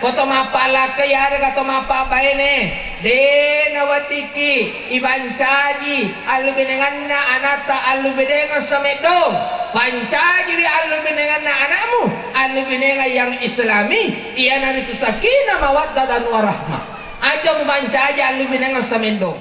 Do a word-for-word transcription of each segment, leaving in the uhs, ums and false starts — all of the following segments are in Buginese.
Ko to mappalakka yarega to mappabaene, de naweddikki ipancaji allubinenganna anatta allubinengeng sameddong. Pancajiwi allubinenganna anakmu allubinengeng yang islami, iyanaritu sakinah mawaddah dan warahmah. Aja mupancaji allubinengeng sameddong.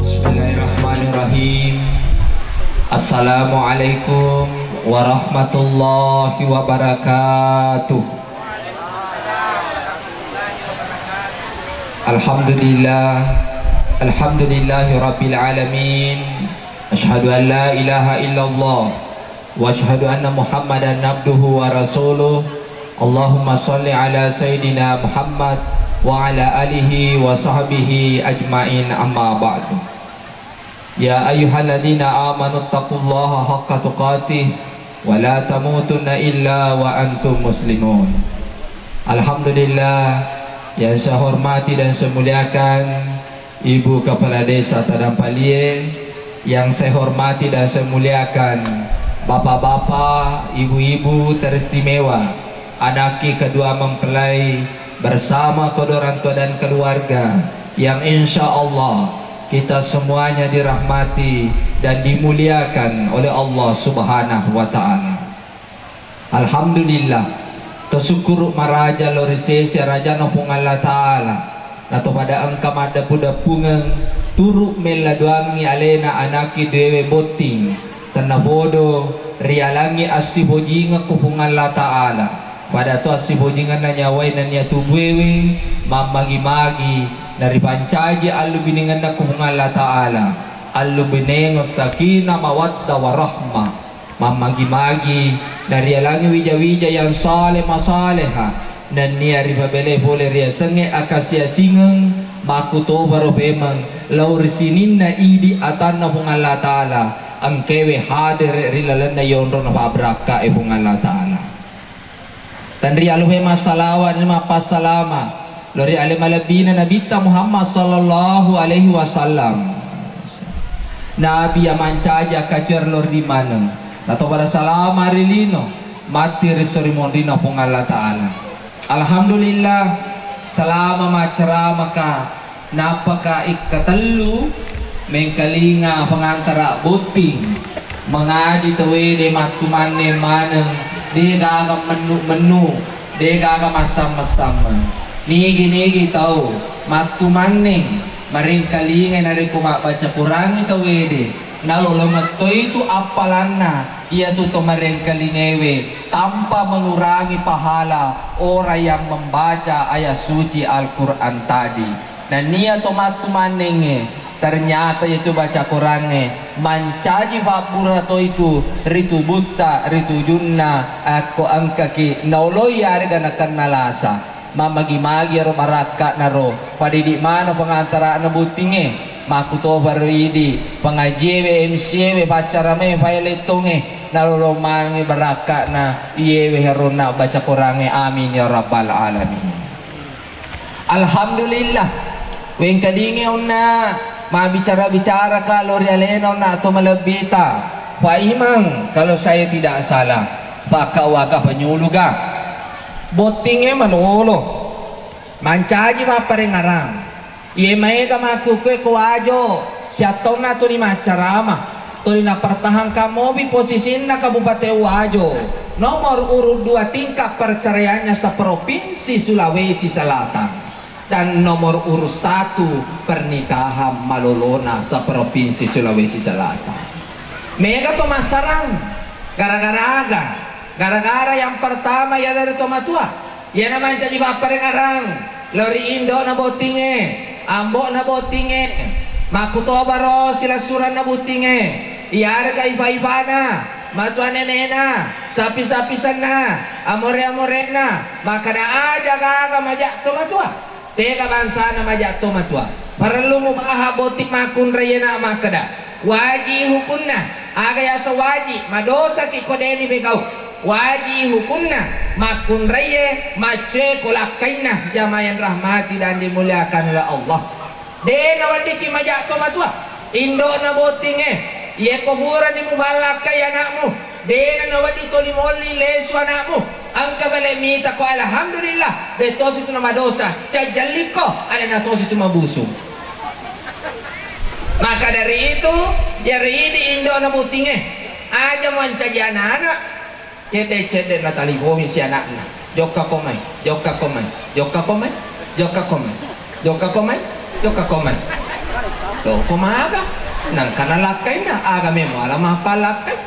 Bismillahirrahmanirrahim. Assalamualaikum warahmatullahi wabarakatuh. Alhamdulillah. Alhamdulillahi rabbil alamin. Asyhadu an la ilaha illallah wa asyhadu anna Muhammadan abduhu wa rasuluh. Allahumma shalli ala sayyidina Muhammad wa ala alihi wa sahbihi ajmain, amma ba'du. Ya ayyuhalladzina amanu taqullaha haqqa tuqatih wa la tamutunna illa wa antum muslimun. Alhamdulillah, yang saya hormati dan saya muliakan Ibu Kepala Desa Tadampalie, yang saya hormati dan saya muliakan Bapak-bapak, Ibu-ibu teristimewa, anakki kedua mempelai bersama kedua orang tua dan keluarga yang insya Allah kita semuanya dirahmati dan dimuliakan oleh Allah Subhanahu wa Ta'ala. Alhamdulillah, to sukkuru maraja lao ri sese arajana Puang Allah Ta'ala, na to pada engka maddeppu-deppungeng turu mella doangengngi alena anakki duewe botting, tennapodo rialangngi assipojingeng ku Puang Allah Ta'ala, pada to assipojingenna nyawai nennia tubuewe, mammagi-magi naripancaji allubinengenna ku Puang Allah Ta'ala, allubinengeng sakinah mawaddah warahmah. Mammagi-magi narialangngi wija-wija yang saleh masaleha, nennia ripabelai pole riasengnge akasiasingeng, makkutobaro pemeng lao ri sininna idi atanna Puang Allah Ta'ala, engkewe hadere ri lalenna yonrona pabrakka e Puang Allah Ta'ala. Tenrialupe massalawa ni mappassalama lao ri ale malebbina Nabitta Muhammad sallallahu alaihi wasallam. Nabi iya mancaji akkacuer lao ri maneng, nato pada salama ri lino, matti ri sori monrina Puang Allah Ta'ala. Alhamdulillah, salama maccaramaka. Nappaka ikkatellu mengkalinga pengantara botting, mengaji tawede mattumanneng maneng, de gaga mennu-mennu, de gaga massam-massammeng. Nigi-nigi tau mattumanneng marengkalinga narekko mabbaca Qurangngi tawede, nalolongeng toitu appalanna iyatu to marengkalingewe tanpa mengurangi pahala orang yang membaca ayat suci Al-Quran tadi. Nennia to mattumannengnge, ternyata iyatu baca Qurangnge mancaji pabbura toitu ri tubutta, ri tujunna, akko engkaki naoloi yarega nakenna lasa. Mammagi-magi ero barakka'naro, padidi maneng pengantara'na bottingnge, makkutoparo idi pengajiewe, M C ewe, paccaramae, pailettongnge, nalolong manengngi barakka'na iyewe heronna baca Qurangnge. Amin ya rabbal alamin. Alhamdulillah, wengkalinge onna mabbicara-bicaraka lao ri alena onna to malebbita. Pak Imam, kalau saya tidak salah, Pak Kawaka Penyuluga. Bottingnge malolo, mancaji mapparengngerang. Iye maega makkukue ko Wajo, siattonna tuli maccarama, tuli napertahankan mopi posisinna Kabupaten Wajo, nomor urut dua tingkat perceraiannya seprovinsi Sulawesi Selatan, dan nomor urut satu pernikahan malolona seprovinsi Sulawesi Selatan. Mega to massarang, gara-gara aga? Gara-gara yang pertama iyanaritu matua, iyana mancaji papparengngerang lao ri indo'na bottingnge, ambo'na bottingnge, makkutobaro silessurenna bottingnge, iyarega ipa-ipana, matua nenena, sappi-sappisenna, amore-amorenna, makkeda aja gaga maja to matua. Tega bangsana maja to matua. Parellu mubaha botting makkunraiena makkeda, waji hukunna. Aga yaseng waji? Madosaki ko deni begau. Waji hukunna makkunraie maccoe ko lakkainna. Jamaah yang rahmati dan dimuliakan oleh Allah. De' naweddikki maja' to matua. Indo'na bottingnge, yekko purani muballakkai ana'mu, de' nawedding toli molli lesu ana'mu. Engka bale' mita ko alhamdulillah, de' tosi tu namadosa, cajjallikko, alena tosi tu mabusung. Maka dari itu, yaro idi indo'na bottingnge, aja mancaji ana'-ana'. Cedde-cedde natalipongi si ana'na. Jokka ko mai, jokka ko mai, jokka ko mai, jokka ko mai, jokka ko mai, jokka ko mai. Lo ko maga? Nangka nalakkaina, aga memang ala mappalakkai.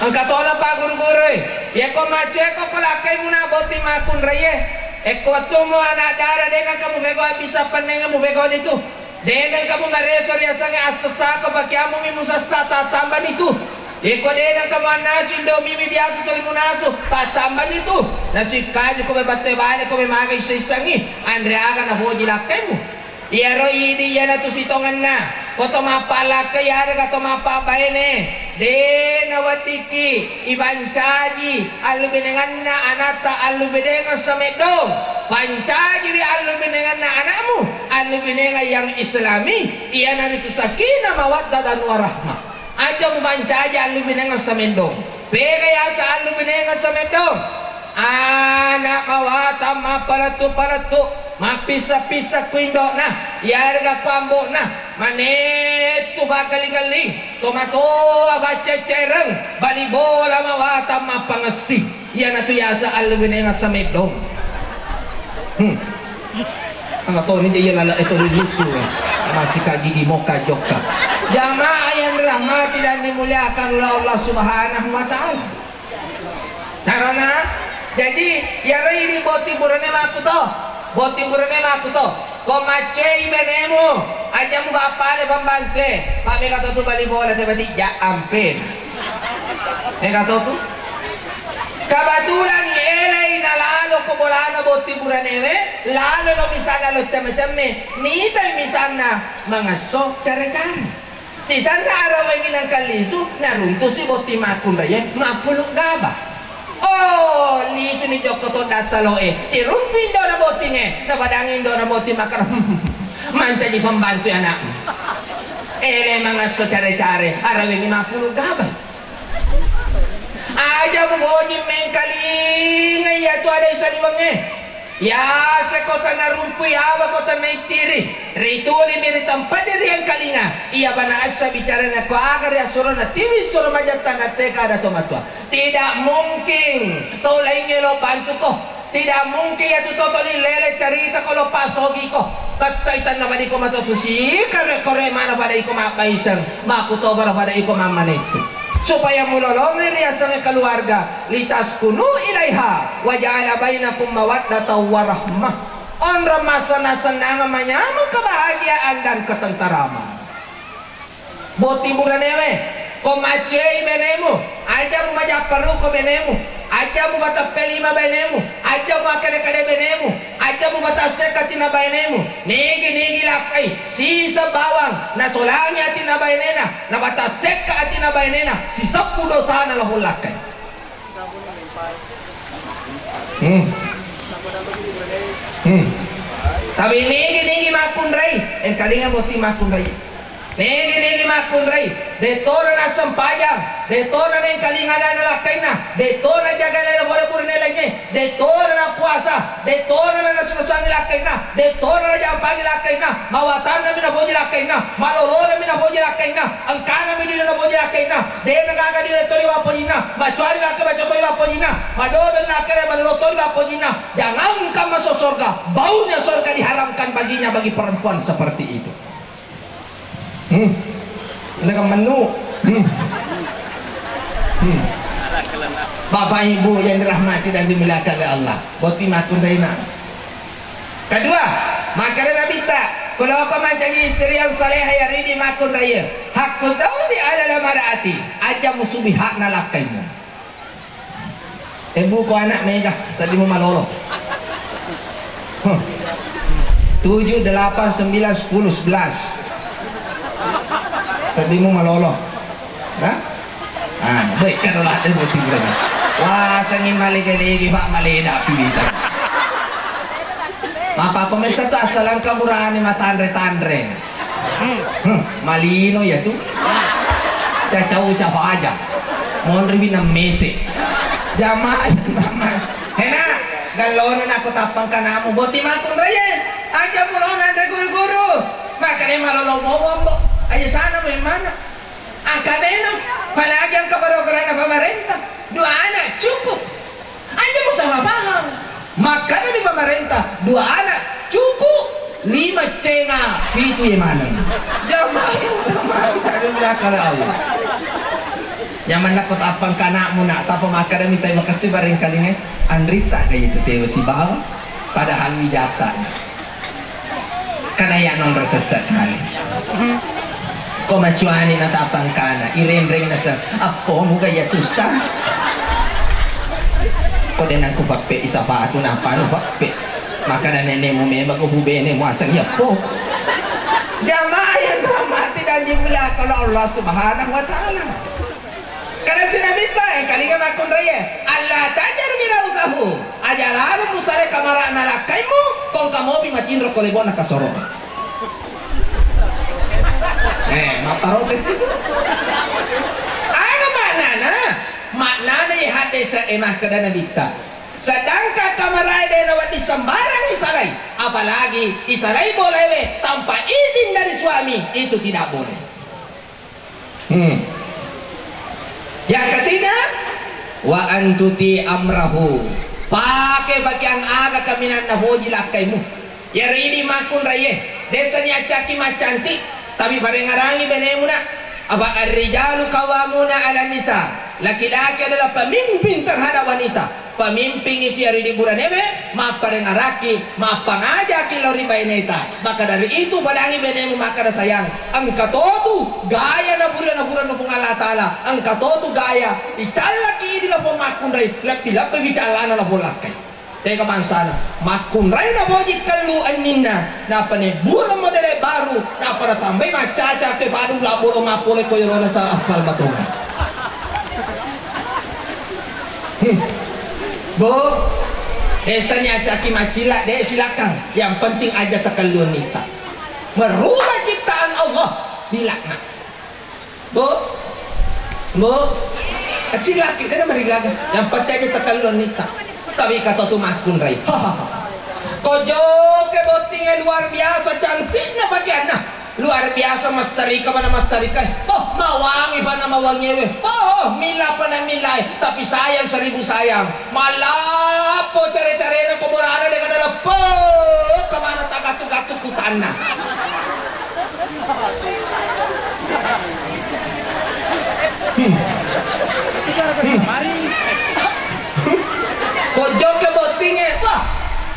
Engka tona pa guru-guru e. Yeko maceko ko lakkaimu na botting makkunraie. Ekko wettumu anak dara de nangka mupego abisa pennenga mupego itu. De nengka mumareso riasengnge assessako, pakeammu mi musessa, tattambani tu. Iko de nengka muannasu indomie mi biasa tuli munasu, tattambani tu. Nasikkaji ko batte bale ko maga issa-issangngi, anre aga napoji lakkaimu. Iyaro idi iyanatu sitongenna, ko to mappalakkai iyarega to mappabaine. De naweddikki ipancaji allubinenganna anatta allubinengeng sameddong. Pancajiwi allubinenganna anakmu allubinengeng yang islami, iyanaritu sakinah mawaddah dan warahmah. Aja mupancaji allubinengeng sameddong. Pega yasa allubinengeng sameddong? Ana mawatang mappalettu-palettu, mappissa-pissa ku indo'na, iyarega ku ambo'na, manettu paggelli-gelli, tomatoa pacceccereng, bali bola mawatang mappangessi. Iyanatu yasa allubinengeng sameddong. Hmm. Anga toni je iya lala eto lucu. Masih ka gigi moka jokka. Jamaah yang dirahmati dan dimuliakan oleh Allah Subhanahu wa Ta'ala. Carana, jadi, iyaro idi botting burane makkuto. Botting burane makkuto. Ko maccei benemu, aja mubappale pembantue. Pak mega to tu bali bola te bati ja ampe. Mega to tu. Kebetulan elei nalalo ko bolana botting buranewe, lalo lo misalna lo cemme-cemme, nitai misalna mangesso care-care. Sisanna arawengngi nengka lisu, naruntusi botting makkunraie, mappulu gaba. Oh, lisuni jokka to dassaloe, siruntu indo'na bottingnge, napadangi indo'na botting makkeda, mancaji pembantu anakmu. Ele mangesso care-care, arawengngi mappulu gaba. Aja mupoji mengkalinga iyatu ada saliwengnge. Yase kota narumpui, awa kota naittiri, ritulimi ri tempat riengkalinga. Iya bana assa bicarana ko aga riasuro natiwi suro majatta natteka ada to matua. Tidak mungkin to laingnge lo bantuko. Tidak mungkin iyatu to toli lele carita ko lo pasogiko. Tettai tanna badiko matotu sikare kore mana pada iko mabbaiseng. Makkutobaro pada iko mammanettu. Supaya mulolongi riasengnge keluarga, litaskunu ilaiha wa ja'ala bainakum mawaddatan wa rahmah. Onrong massenna-sennangeng, manyameng kebahagiaan dan ketenteraman. Botting buranewe, ko maccei benemu, aja mumajapparu ko benemu, aja mubateppe lima benemu, aja muakkede-kede benemu, aja mubatassekka atinna bainemu. Nigi-nigi lakkai, siseng bawang, nasolangi atinna bainena, nabatassekka atinna bainena, sisebbu dosana lo hullakkai. Hmm. Hmm. Tapi nigi-nigi makkunrai, engkalinga botting makkunrai. Nigi-nigi makkunrai, de'tona nassempajang, de'tona nengkalinga adana lakkainna, de'tona jaga lele pole burane laingnge, de'tona napuasa, de'tona nanasu-nasuangi lakkainna, de'tona najampangi lakkainna, mawatanna mi napoji lakkainna, malolona mi napoji lakkainna, engkana mi dina napoji lakkainna, de'na gaga dina tori wappojinna, macuari lakkai macotori wappojinna, madodonna akkere madodotori wappojinna, jangankan masuk surga, baunya surga diharamkan baginya bagi perempuan seperti itu. Hmm. Neka menu. Hmm. Hmm. Bapak Ibu yang dirahmati dan dimuliakan oleh Allah, botting makkunraina. Kedua, makkeda Nabitta, ko loko mancaji istri yang salehah, iyaro idi makkunraie, haqqu zauji alal mar'ati, aja musubi hakna lakkaimu. Ebbu ko anak mega, seddimu malolo. Huh. Tujuh, delapan, sembilan, sepuluh, sebelas. Seddimu malolo. Hah? Ah, baik, kan lah, eh, botting burane. Wah, sanging malege-lege, Pak, maleda pilih. Apa-apa messa tu assalangka burane matanre-tanre. Hmm, malino ya tu. Cacau capaja. Monri binang mese. Jamaah, jamaah. Hena, gallona nako tappang kanamu. Boti makkunraie. Aja mulona anre guru-guru. Makanya malolo momombo. Aja sana memana. Angka beno, apalagi angka barokana pemerintah. Dua anak cukup. Aja mu salah paham. Makkanami pemerintah, dua anak cukup, lima cenga, pitu ye maneng. Jamaah, jamaah, jamaah, kalau Allah. Zaman nak kota apang kanakmu nak, tapa makkada minta makasih bareng kalinge, anrita kayak itu tewa si bawang, padahal mijata. Kana iya nonro sesse'na. Ko macuani na tapangkana, irenreng nase, appomu ga iya tu, Ustaz? Ko de nangku pappe isapatu napanu pappe. Makana nenemu memang ko bubene muaseng iya po. Jamaah yang rahmati dan dimuliakan Allah Subhanahu wa Ta'ala. Kada sinabitta engkalinga makkunraie, "Alla tajar mirausahu." Aja lalo musare kamara'na lakkaimu, kongka mopi matinro ko lebona kasoro. Eh, mapparotes itu. Aga maknana? Maknana ye hadese e makkeda Nabitta. Sedangkan kamarae de nawedding sembarang isarai, apalagi isarai bolewe tanpa izin dari suami, itu tidak boleh. Hmm. Yang ketiga, wa antuti amrahu. Pake bagian aga kaminang nafoji lakkaimu. Yaro idi makkunraie, desa niaccaki maccanti, tapi parengarangi benemu nak. Apa arrijalu qawwamuna 'alan nisa. Laki-laki adalah pemimpin terhadap wanita. Pemimpin itu yaro idi buranewe, mapparengaraki, mappangajaki lao ri baineta. Maka dari itu, badangi benemu makkada sayang, engka totu gaya naburana-burana Puang Allah Ta'ala, engka totu gaya icallaki idi lapong makkunrai, lebbi-lebbi bicallana lapong lakkai. Tega bangsana, makkunrai naboji kellu enninna, nappa nebbureng modele baru, nappa natambai maccaca ke padung labbolo mappole ko yolona sa aspal batonga. Hmm. Bu, esani acaki macilla, de silakan. Yang penting aja tekelluan nita. Merubah ciptaan Allah, dilaknat. Bu, bu, acillaki, de marilaga. Yang penting aja tekelluan nita. Tapi kata tu makkunrai. Ko joke bottinge luar biasa cantiknya bagiannya. Luar biasa, masterika mana masterika. Oh, mawangi mana mawangi we. Oh, mila pana milai. Tapi sayang seribu sayang. Malappo care-carena ko bolana dengan ada leppe. Kemana tak gatu-gatu kutanna. Hmm. Hmm. Ko joke bottinge, wah,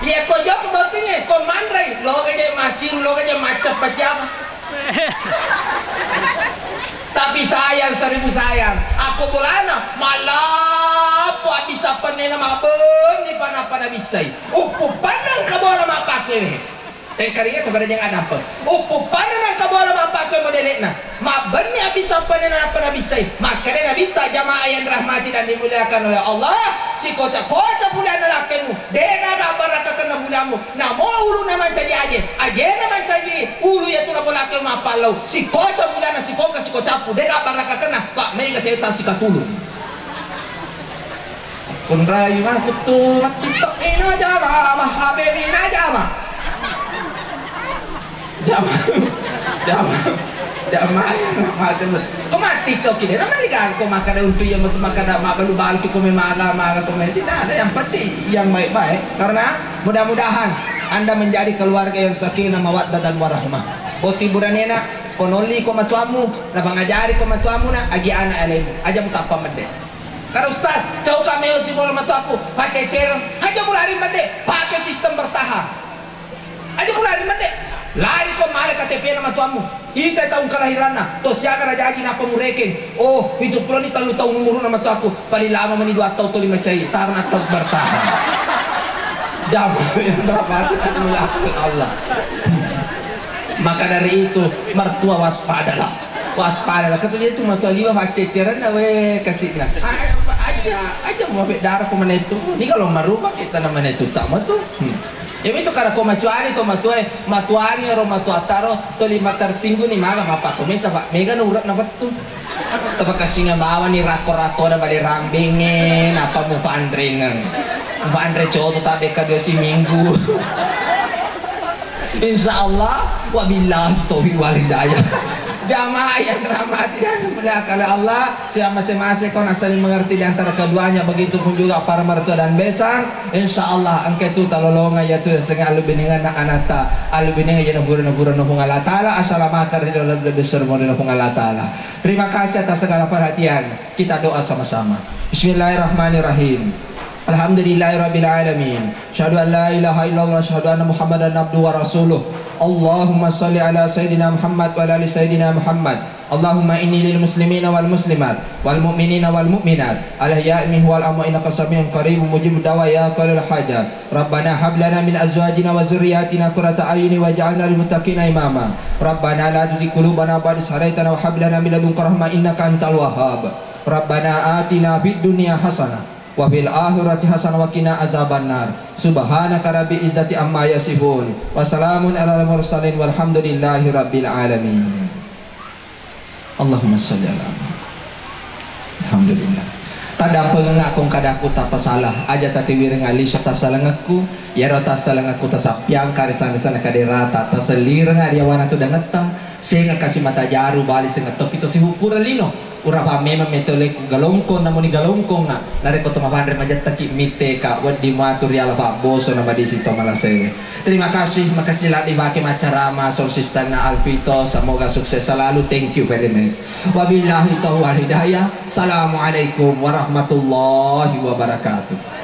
iya ko joke bottinge, ko manrei, loga je masiru, loga je macca paciama. Tapi sayang, seribu sayang, ako bolana malappo abissa pennena mabenni panappa nabissai. Uppu pannang kabola mappakewe. Engkalinga tu kada jangan apa. Uppu pannang kabola mappakewe modele'na. Mabbenni abissa pennena nappa nabissai. Makkeda Nabitta, jamaah yang rahmati dan dimuliakan oleh Allah, sikoca-koca bulanna lakkemu, degaga barakakenna bulammu. Namo uluna mancaji aje, ajena mancaji ulu, yatu napolakeng mappallau. Sikoca bulana, sikongka sikocappu, dega barakakenna, pa mega setang sikatulu. Kunrai makuttu mattiktok ina jama, mahabe mina jama. Jama, jama, jama, ya, mate. Ko mattiktok ki, de namarigaga ko makkada untu iya matu makkada mabbalu-balu ki ko me maga, maga ko me. Tidak ada, yang penting yang baik-baik. Karena mudah-mudahan Anda menjadi keluarga yang sakinah, mawaddah, dan warahmah. Boti buranena, ko nolli ko matuammu, napangajari ko matuammu na, agi anak alemu. Aja mutappa medde. Kara Ustaz, cauka meo sibola matuakku, pake cereng. Aja mulari medde, pake sistem bertahap. Aja mulari medde. Lari ko male K T P na matuammu. Ita taung kelahiranna, to siaga rajaji nappa murekeng. Oh, pitu pulo ni tellu taung umuruna matuakku, paling lama meni dua taung to lima cai, tarna tau bertahan. Damai yang rahmati Allah. Maka dari itu, mertua waspadalah. Waspadalah. Kata dia itu mertua liwa pacceceran na we kasihna. Aja, aja mau ambil darah ke mana itu. Ni kalau merubah kita nama itu tak mau tuh. Hmm. Iyami tu kada ko macuani to matuae, matuani ro matuatta ro, toli matersingguni maga mapakko mesa, Pak. Mega no urek na wettu. Tapakassinga bawani rakko-rakko da bale rambenge, napa mupanrengeng. Mupanre coto tabekka dua siminggu. Insya Allah, wabillahi taufiq wal hidayah. Jamaah yang dirahmati dan dimuliakan oleh Allah, siap masing-masing kau nak saling mengerti di antara keduanya, begitu pun juga para mertua dan besan. Insya Allah, engka tu talolonga yatu sengga alubinengan anatta, alubinengan yana pura-pura nopung Allah Ta'ala, asalamakar ridho lebih besar mori nopung Allah Ta'ala. Terima kasih atas segala perhatian. Kita doa sama-sama. Bismillahirrahmanirrahim. Alhamdulillahirabbil alamin. Asyhadu an la ilaha illallah, asyhadu anna Muhammadan abduhu wa rasuluh. Allahumma shalli ala sayyidina Muhammad wa ala ali sayyidina Muhammad. Allahumma inni lil muslimina wal muslimat wal mu'minina wal mu'minat al ahya'i minhum wal amwat innaka samiun qaribun mujibud da'wat ya qadiyal hajat. Rabbana hab lana min azwajina wa dzurriyyatina qurrata a'yunin waj'alna lil muttaqina imama. Rabbana la tuzigh qulubana ba'da idh hadaytana wa hab lana min ladunka rahmah innaka antal wahhab. Rabbana atina fid dunya hasanah wa fil akhirati hasanah wa qina azabannar. Subhanaka rabbil izzati amma yasifun. Wa salamun alal mursalin walhamdulillahi rabbil alamin. Allahumma shalli ala Muhammad. Alhamdulillah. Taddampengengngakko engka daku tapasala, aja tatiwirengnga lisu tassalengekku, iyaro tassalengekku tasappiangka ri sanna-sanna kaderata, tasellirengnga ri yawana tudangetta, senga kasi mata jaru bali senga tokki to sihukkureng lino. Urapa memang metto lekku galongkong namuni galongkongnga, narekko to mapanre majettaki mitteka wedding matu riala pabboso na madisi to malasewe. Terima kasih, makasih ladde bake maccarama sound system-na Alvito, semoga sukses selalu. Thank you very much. Wabillahi taufiq wal hidayah. Assalamualaikum warahmatullahi wabarakatuh.